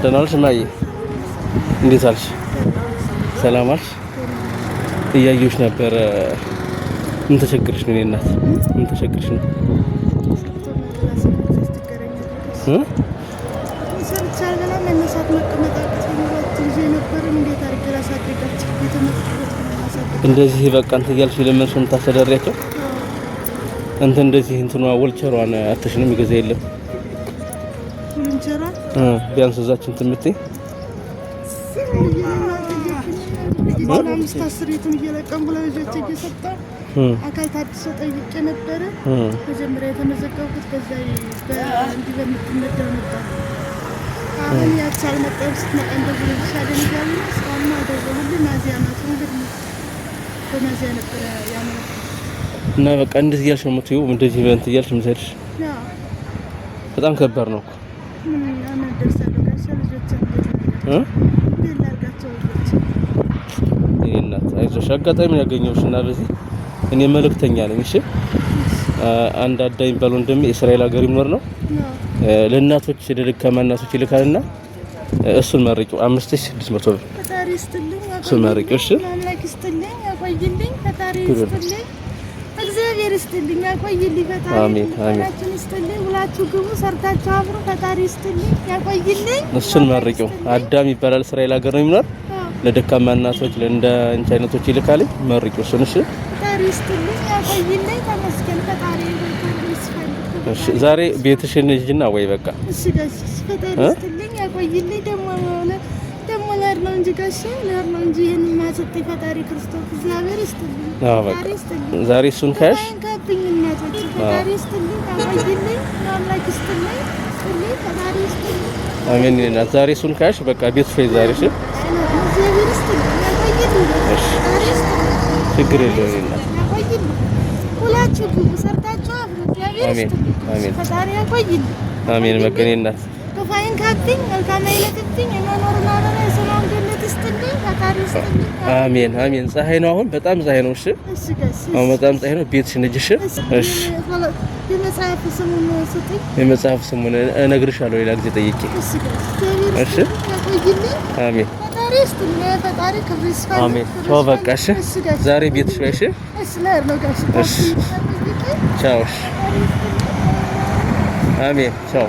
ደህና ዋልሽ እማዬ? እንዴት አልሽ? ሰላም አልሽ? እያየሁሽ ነበረ። ምን ተቸግረሽ ነው? የእኔ እናት ምን ተቸግረሽ ነው? እ? ሰርቼ አልበላም። መነሳት መቀመጥ አቅቶኝ ሁለት ልጅ ነበሩኝ። እንዴት አድርጌ ላሳድጋቸው? የተመጡበት ነው ማሳደግ። እንደዚህ በቃ እንትን እያልሽ የለመንሽ ነው የምታስተዳድሪያቸው? እንትን እንደዚህ እንትኗ ወልቸሯን አተሽ ነው የሚገዛ የለም። እንጀራ ቢያንስ እዛች እንትን የምትይ አምስት አስር ቤቱን እየለቀምኩ ለልጆች እየሰጠሁ አካል ታድሶ ጠይቄ ነበረ። መጀመሪያ የተመዘገብኩት በዛ እንዲህ በምትነዳው ነበር። አሁን ያቺ አልመጣም። ስትመጣ እንደውልልሻለን እያሉ ነው። እስካሁን አልደወሉልኝ። ሚያዝያ ናት እንግዲህ በሚያዝያ ነበረ ያመለከትኩት። እና በቃ እንደዚህ እያልሽ ነው የምትይው፣ እንደዚህ እንትን እያልሽ የምትሄድሽ ያው በጣም ከባድ ነው እኮ። ምን አመት ደርሳለሁ ጋሻ ልጆች እንዴት እ? እንዴት ላድርጋቸው ልጆች? የእኔ እናት አይዞሽ፣ አጋጣሚ ነው ያገኘሁሽ እና በዚህ እኔ መልእክተኛ ነኝ። እሺ፣ አንድ አዳኝ የሚባል ወንድሜ የእስራኤል ሀገር የሚኖር ነው። ለእናቶች ለደካማ እናቶች ይልካልና እሱን መርቂው 5600 ብር። ፈጣሪ ይስጥልኝ፣ እሱን መርቂው። እሺ። አምላክ ይስጥልኝ፣ ያቆይልኝ። ፈጣሪ ክብር። ይስጥልኝ፣ እግዚአብሔር ይስጥልኝ፣ ያቆይልኝ። ፈጣሪ አሜን፣ አሜን። ፈጣሪያችን ይስጥልኝ። ሁላችሁ ግቡ፣ ሰርታችሁ አብሩ። ፈጣሪ ይስጥልኝ፣ ያቆይልኝ። እሱን መርቂው። አዳም ይባላል፣ እስራኤል ሀገር ነው የሚኖር። ለደካማ እናቶች ለእንደ አንቺ አይነቶች ይልካል። መርቂው እሱን። እሺ። ፈጣሪ ይስጥልኝ፣ ያቆይልኝ። ተመስገን ፈጣሪ ይስፈልግ። እሺ፣ ዛሬ ቤትሽን ሂጂና ወይ በቃ። እሺ ጋሽ፣ ፈጣሪ እ? ይስጥልኝ፣ ያቆይልኝ። ደግሞ ደግሞ ልሄድ ነው እንጂ ጋሽ፣ ልሄድ ነው እንጂ ይሄን ማሰጠኝ ፈጣሪ ክርስቶስ እግዚአብሔር ይስጥልኝ። አዎ በቃ። ፈጣሪ ይስጥልኝ። ዛሬ እሱን ካያሽ ከፋይን ካብኝ እናቶች ፈጣሪ ይስጥልኝ፣ ያቆይልኝ። አምላክ ይስጥልኝ፣ ይስጥልኝ፣ ፈጣሪ ይስጥልኝ። አሜን። እናት ዛሬ እሱን ካያሽ በቃ ቤት ፈይ ዛሬ። እሺ። እግዚአብሔር ይስጥልኝ፣ ያቆይልኝ። እሺ። ፈጣሪ ይስጥልኝ፣ ችግር የለውም እናት። ያቆይልኝ። ሁላችሁ ግቡ፣ ሰርታችሁ አብሩ። እግዚአብሔር አሜን፣ ይስጥልኝ፣ አሜን። ፈጣሪ ያቆይልኝ። አሜን። በቃ የእኔ እናት። ክፋይን ካብኝ፣ መልካም አይለቅብኝ። የመኖርን አበባ የሰማውን ገነት ይስጥልኝ፣ ፈጣሪ ይስጥልኝ። አሜን፣ አሜን። ፀሐይ ነው አሁን፣ በጣም ፀሐይ ነው። እሺ። እሺ ጋሽ። አሁን በጣም ፀሐይ ነው። ቤትሽን ሂጂ። እሺ፣ እሺ። የመጽሐፍ ስሙን ስጥኝ። የመጽሐፍ ስሙን እነግርሻለሁ ሌላ ጊዜ ጠይቄ። እሺ ጋሽ፣ እግዚአብሔር እሺ። ይስጥልኝ፣ ያቆይልኝ። አሜን። ፈጣሪ ይስጥልኝ። ፈጣሪ ክብር ይስፋ። አሜን። ቻው በቃ። እሺ፣ ዛሬ ቤትሽ ላይ። እሺ። እሺ፣ ልሄድ ነው ጋሽ። እሺ። ቻው። እሺ። አሜን። ቻው።